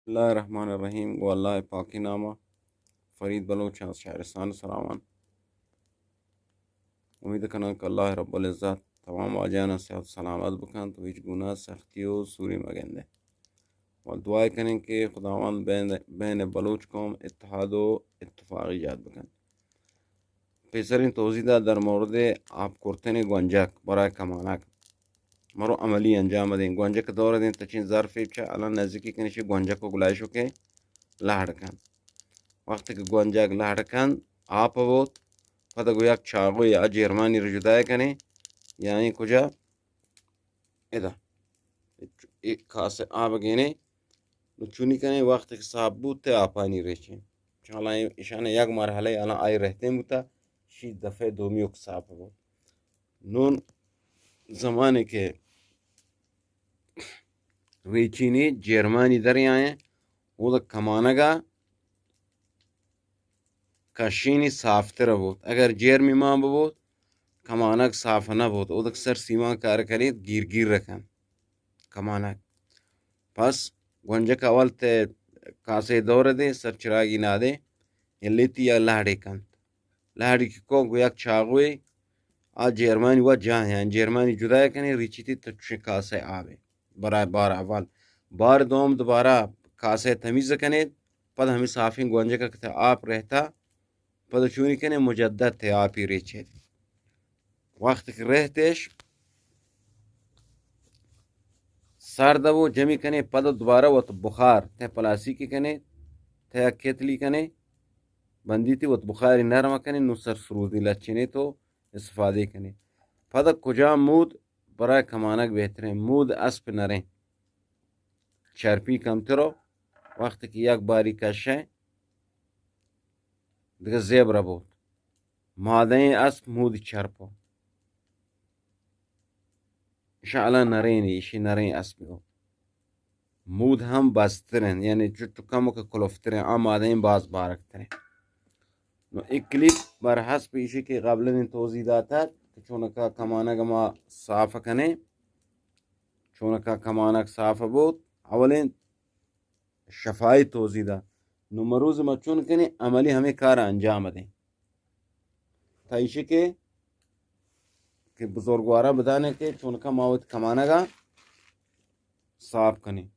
بسم اللہ الرحمن الرحیم۔ گو اللہ پاکی ناما۔ فرید بلوچ از شہرستان سراوان۔ امید کناں کہ اللہ رب العزت تمام واجہاں صحت سلامت بکنت و ہچ گناہ سختی و سوری مگندے۔ و دعا کنیں کہ خداوند بین، بین بلوچ قوم اتحاد و اتفاق ایجاد بکنت۔ پیسریں توضیح دات در مورد آپ کرتن گونجک برای کمانک۔ مرو عملی انجام دیں۔ گونجک دور دیں تچین ظرف چہ الان نزدیکی کنی چہ گونجک و گلائشو کہ لہڑ کن۔ وقتی کہ گونجک لہڑ کن، آپ بوت، پدا گو یک چاغوی آ جرمانی رو جدای کنی، یعنی کجا؟ ادا۔ اے کاسے آب گینے، نو چونی کنے؟ وقتی کہ صاف بوت تے آپانی ریچیں۔ چالا ایشان یک مرحلہ الان آئی رہتیں بوتا، شی دفعہ دومی اک صاف بوت۔ نون زمانے کہ ریچینی جرمانی دریائیں، او دا کمانگا کشینی صافتر بوت۔ اگر جرمی مان ببوت، کمانگ صاف نہ بوت۔ اودک سر سیمان کار کنیت، گیر گیر رکن کمانگ۔ پس گونجک اول تے کاسے دور دے، سر چراگی نادے، یلیتی یا لہڑے کنت۔ لہڑی کہ کو گو یک چاغوے، آ جرمانی و جاہ ہیں، جرمانی جدا کنے، ریچیتی تچے کاسے آبے۔ برای بار اول۔ بار دوم دوبارہ کاسے تمیز کنے، پد ہمیں صافیں گونجک کہ آپ رہتا، پد چونی کنے مجدد تے آپی ریچے۔ وقت کہ رہتش سرد و جمی کنے، پد دوبارہ وت بخار تے پلاسیکی کنے، تے کتلی کنے، بندیتی وت بخاری نرم کنے، نو سر سرودی لچنے تو استفادہ کنے۔ پد کجام مود برای کمانگ بہتریں؟ مود اسپ نریں، چرپی کمتر و وقت کہ یک باری کشے دگہ زیب ربوت۔ مادہیں اسپ مود چرپ و انشاءاللہ نرین، ایشی نرین اسپ و مود ہم بسترین، یعنی چٹو کمک کلفترین، آ مادہیں باز بارکترین۔ نو اے کلیپ بر حسب ایشی کہ قبلاً توضیح داتا کہ چونکا کمانگ ما صاف کنے، چونکا کمانگ صاف بوت، اولین شفائی توضیح دا۔ نو مروز ما چون کنے عملی ہمیں کار انجام دیں۔ تا ایشی کہ، کہ بزرگوارا بدانے کہ چونکا ما وت کمانگا صاف کنیں۔